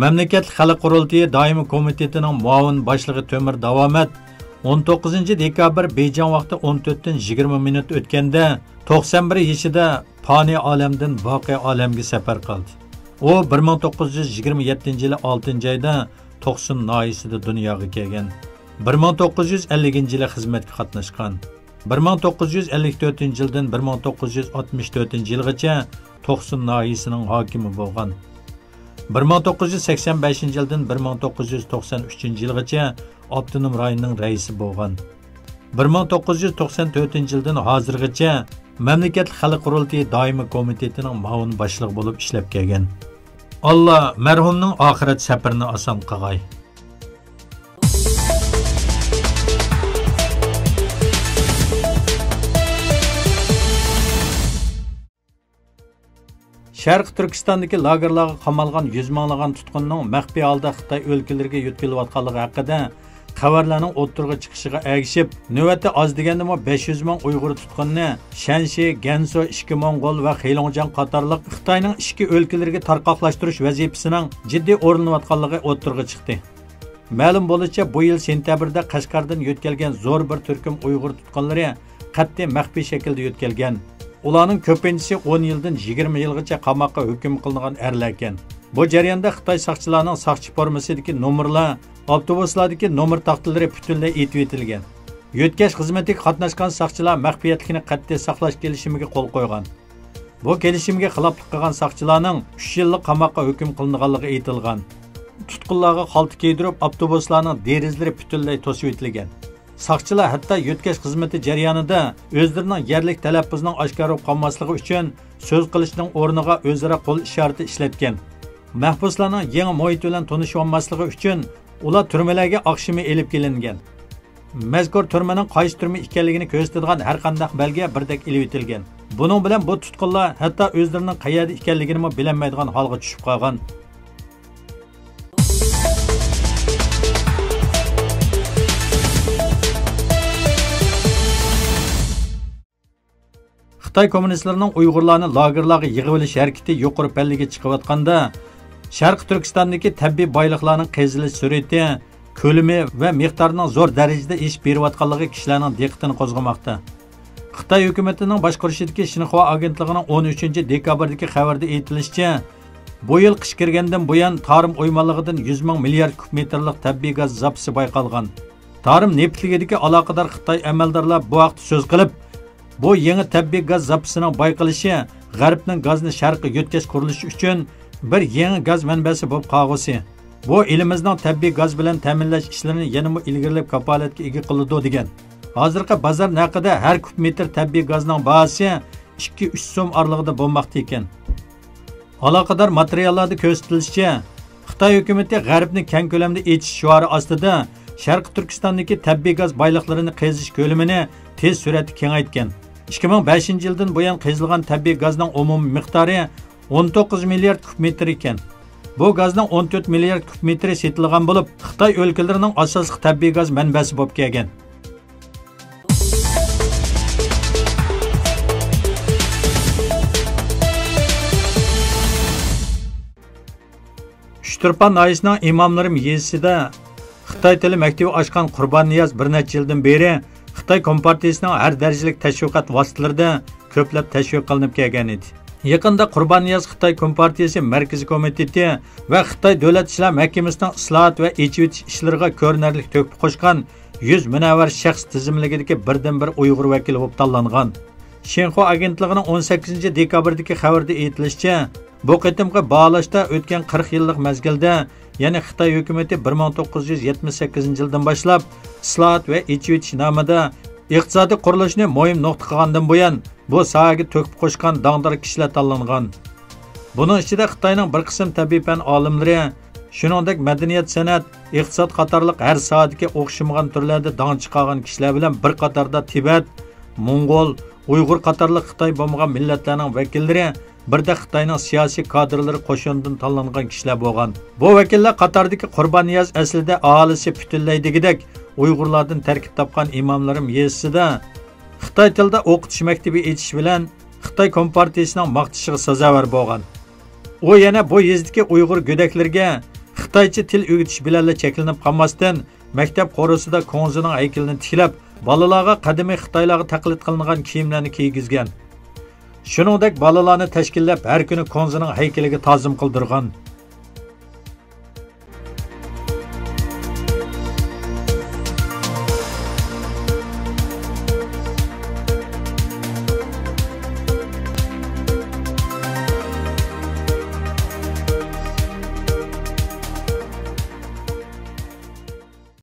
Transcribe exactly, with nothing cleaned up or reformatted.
مەملىكەتلىك خەلق قۇرۇلتىيى دائىمىي كومىتېتىنىڭ مۇئاۋىن باشلىقى تۆمۈر داۋامەت ئون توققۇزىنچى دېكابىر بېيجىڭ ۋاقتى ئون تۆتتىن يىگىرمە مىنۇت ئۆتكەندە توقسان بىر يېشىدا پانىي ئالەمدىن باقىي ئالەمگە سەپەر قىلدى. ئۇ بىر مىڭ توققۇز يۈز يىگىرمە يەتتىنچى يىلى ئالتىنچى ئايدا توقسۇن ناھىيەسىدە دۇنياغا كەلگەن. بىر مىڭ توققۇز يۈز ئەللىكىنچى يىلى خىزمەتكە قاتناشقان. بىر مىڭ توققۇز يۈز ئەللىك تۆتىنچى يىلدىن بىر مىڭ توققۇز يۈز ئاتمىش تۆتىنچى يىلغىچە توقسۇن ناھىيەسىنىڭ ھاكىمى بولغان. بىر مىڭ توققۇز يۈز سەكسەن بەشىنچى يىلدىن بىر مىڭ توققۇز يۈز توقسان ئۈچىنچى يىلغىچە ئاپتونوم رايوننىڭ رەئىسى بولغان. بىر مىڭ توققۇز يۈز توقسان تۆتىنچى يىلدىن ھازىرغىچە مەملىكەتلىك خەلق قۇرۇلتىيى دائىمىي كومىتېتىنىڭ مۇئاۋىن باشلىقى بولۇپ ئىشلەپ كەلگەن. ئاللا مەرھۇمنىڭ ئاخىرەت سەپىرىنى ئاسان قىلغاي. شەرقىي تۈركىستاندىكى لاگېرلارغا قامالغان يۈز مىڭلىغان تۇتقۇننىڭ مەخپىي ھالدا خىتاي ئۆلكىلىرىگە يۆتكىلىۋاتقانلىقى ھەققىدە خەۋەرلەرنىڭ ئوتتۇرىغا چىقىشىغا ئەگىشىپ، نۆۋەتتە ئاز دېگەندىمۇ بەش يۈز مىڭ ئۇيغۇر تۇتقۇنىنى شەنشى، گەنسۇ، ئىچكى موڭغۇل ۋە خېلۇڭجياڭ قاتارلىق خىتاينىڭ ئىچكى ئۆلكىلىرىگە تارقاقلاشتۇرۇش ۋەزىپىسىنىڭ جىددىي ئورۇنلىنىۋاتقانلىقى ئوتتۇرىغا چىقتى. مەلۇم بولۇشىچە، بۇ يىل سېنتەبىردە قەشقەردىن يۆتكەلگەن زور بىر تۈركۈم ئۇيغۇر تۇتقۇنلىرى قەتئىي مەخپىي شەكىلدە يۆتكەلگەن. ئۇلارنىڭ كۆپىنچىسى ئون يىلدىن يىگىرمە يىلغىچە قاماققا ھۆكۈم قىلىنغان ئەرلەركەن. بۇ جەرياندا خىتاي ساقچىلارنىڭ ساقچى فورمىسىدىكى نومۇرلار، ئاپتوبۇسلاردىكى نومۇر تاختىلىرى پۈتۈنلەي ئېتىۋېتىلگەن. يۆتكەش خىزمىتىگە قاتناشقان ساقچىلار مەخپىيەتلىكنى قەتئىي ساقلاش كېلىشىمىگە قول قويغان. بۇ كېلىشىمگە خىلاپلىق قىلغان ساقچىلارنىڭ ئۈچ يىللىق قاماققا ھۆكۈم قىلىنغانلىقى ئېيتىلغان. تۇتقۇنلارغا خالتا كىيدۈرۈپ، ئاپتوبۇسلارنىڭ دېرىزىلىرى پۈتۈنلەي توسۇۋېتىلگەن. ساقچىلار ھەتتا يۆتكەش خىزمىتى جەريانىدا ئۆزلىرىنىڭ يەرلىك تەلەپپۇزىنىڭ ئاشكارا بولۇپ قالماسلىقى ئۈچۈن سۆز قىلىشنىڭ ئورنىغا ئۆزئارا قول ئىشارىتى ئىشلەتكەن. مەھبۇسلارنىڭ يېڭى مۇھىت بىلەن تونۇشۇۋالماسلىقى ئۈچۈن ئۇلار تۈرمىلەرگە ئاخشىمى ئېلىپ كېلىنگەن. مەزكۇر تۈرمىنىڭ قايسى تۈرمە ئىكەنلىكىنى كۆرسىتىدىغان ھەرقانداق بەلگە بىردەك ئېلىۋېتىلگەن. بۇنىڭ بىلەن بۇ تۇتقۇنلار ھەتتا ئۆزلىرىنىڭ قەيەردە ئىكەنلىكىنىمۇ بىلەلمەيدىغان ھالغا چۈشۈپ قالغان. خىتاي كوممۇنىستلىرىنىڭ ئۇيغۇرلارنى لاگېرلارغا يىغىۋېلىش ھەرىكىتى يۇقىرى پەللىگە چىقىۋاتقاندا، شەرقىي تۈركىستاندىكى تەبىئىي بايلىقلارنىڭ قېزىلىش سۈرئىتى، كۆلىمى ۋە مىقدارىنىڭ زور دەرىجىدە ئېشىپ بېرىۋاتقانلىقى كىشىلەرنىڭ دىققىتىنى قوزغىماقتا. خىتاي ھۆكۈمىتىنىڭ باشقۇرۇشىدىكى شىنخۇا ئاگېنتلىقىنىڭ ئون ئۈچىنچى دېكابىردىكى خەۋىرىدە ئېيتىلىشىچە، بۇ يىل قىش كىرگەندىن بۇيان، تارىم ئويمانلىقىدىن يۈز مىڭ مىليارد كۇب مېتىرلىق تەبىئىي گاز زاپىسى بايقالغان. تارىم نېفىتلىكىدىكى ئالاقىدار خىتاي ئەمەلدارلار بۇ ھەقتە سۆز قىلىپ، بۇ يېڭى تەبىئىي گاز زاپىسىنىڭ بايقىلىشى غەربنىڭ گازنى شەرققە يۆتكەش قۇرۇلۇشى ئۈچۈن بىر يېڭى گاز مەنبەسى بولۇپ قالغۇسى، بۇ ئېلىمىزنىڭ تەبىئىي گاز بىلەن تەمىنلەش ئىشلىرىنى يەنىمۇ ئىلگىرىلەپ كاپالەتكە ئىگە قىلىدۇ، دېگەن. ھازىرقى بازار نەقىدە ھەر كۇب مېتىر تەبىئىي گازنىڭ باھاسى ئىككى ئۈچ سوم ئارىلىقىدا بولماقتا ئىكەن. ئالاقىدار ماتېرىياللاردا كۆرسىتىلىشىچە، خىتاي ھۆكۈمىتى غەربنى كەڭ كۆلەمدە ئېچىش شوئارى ئاستىدا شەرقىي تۈركىستاندىكى تەبىئىي گاز بايلىقلىرىنى قېزىش كۆلىمىنى تېز سۈرئەتتە كېڭەيتكەن. ئىككى مىڭ بەشىنچى يىلدىن بۇيان قېزىلغان تەبىئىي گازنىڭ ئومۇمىي مىقدارى ئون توققۇز مىليارد كۇب مېتىر ئىكەن. بۇ گازنىڭ ئون تۆت مىليارد كۇب مېتىرى سېتىلغان بولۇپ، خىتاي ئۆلكىلىرىنىڭ ئاساسلىق تەبىئىي گاز مەنبەسى بولۇپ كەلگەن. ئۇچتۇرپان ناھىيەسىنىڭ ئىماملىرىم يېزىسىدا خىتاي تىلى مەكتىپى ئاچقان قۇرباننىياز بىر نەچچە يىلدىن بېرى خىتاي كومپارتىيىسىنىڭ ھەر دەرىجىلىك تەشۋىقات ۋاسىتىلىرىدا كۆپلەپ تەشۋىق قىلىنىپ كەلگەن ئىدى. يېقىندا قۇرباننىياز خىتاي كومپارتىيىسى مەركىزىي كومىتېتى ۋە خىتاي دۆلەت ئىشلار مەھكىمىسىنىڭ ئىسلاھات ۋە ئېچىۋېتىش ئىشلىرىغا كۆرۈنەرلىك تۆھپە قوشقان يۈز مۇنەۋۋەر شەخس تىزىملىكىدىكى بىردىنبىر ئۇيغۇر ۋەكىلى بولۇپ تاللانغان. شىنخۇا ئاگېنتلىقىنىڭ ئون سەككىزىنچى دېكابىردىكى خەۋىرىدە ئېيتىلىشىچە، بۇ قېتىمقى باھالاشتا ئۆتكەن قىرىق يىللىق مەزگىلدە، يەنى خىتاي ھۆكۈمىتى بىر مىڭ توققۇز يۈز يەتمىش سەككىزىنچى يىلدىن باشلاپ ئىسلاھات ۋە ئېچىۋېتىش نامىدا ئىقتىسادىي قۇرۇلۇشنى مۇھىم نۇقتا قىلغاندىن بۇيان، بۇ ساھەگە تۆھپە قوشقان داڭدار كىشىلەر تاللانغان. بۇنىڭ ئىچىدە خىتاينىڭ بىر قىسىم تەبىئىي پەن ئالىملىرى، شۇنىڭدەك مەدەنىيەت، سەنئەت، ئىقتىساد قاتارلىق ھەر ساھەدىكى ئوخشىمىغان تۈرلەردە داڭ چىقارغان كىشىلەر بىلەن بىر قاتاردا تىبەت، موڭغۇل، ئۇيغۇر قاتارلىق خىتاي بولمىغان مىللەتلەرنىڭ ۋەكىللىرى، بىردەك خىتاينىڭ سىياسىي كادىرلىرى قوشۇنىدىن تاللانغان كىشىلەر بولغان. بۇ ۋەكىللەر قاتارىدىكى قۇرباننىياز ئەسلىدە ئاھالىسى پۈتۈنلەي دېگۈدەك ئۇيغۇرلاردىن تەركىب تاپقان ئىماملىرىم يېزىسىدا خىتاي تىلىدا ئوقۇتۇش مەكتىپى ئېچىش بىلەن خىتاي كومپارتىيىسىنىڭ ماختىشىغا سازاۋەر بولغان. ئۇ يەنە بۇ يېزىدىكى ئۇيغۇر گۆدەكلىرىگە خىتايچە تىل ئۆگىتىش بىلەنلا چەكلىنىپ قالماستىن، مەكتەپ قورۇسىدا كۇڭزىنىڭ ھەيكىلىنى تىكلەپ، بالىلارغا قەدىمىي خىتايلارغا تەقلىد قىلىنغان كىيىملەرنى كىيگۈزگەن. شۇنىڭدەك بالىلارنى تەشكىللەپ، ھەر كۈنى كۇڭزىنىڭ ھەيكىلىگە تازىم قىلدۇرغان.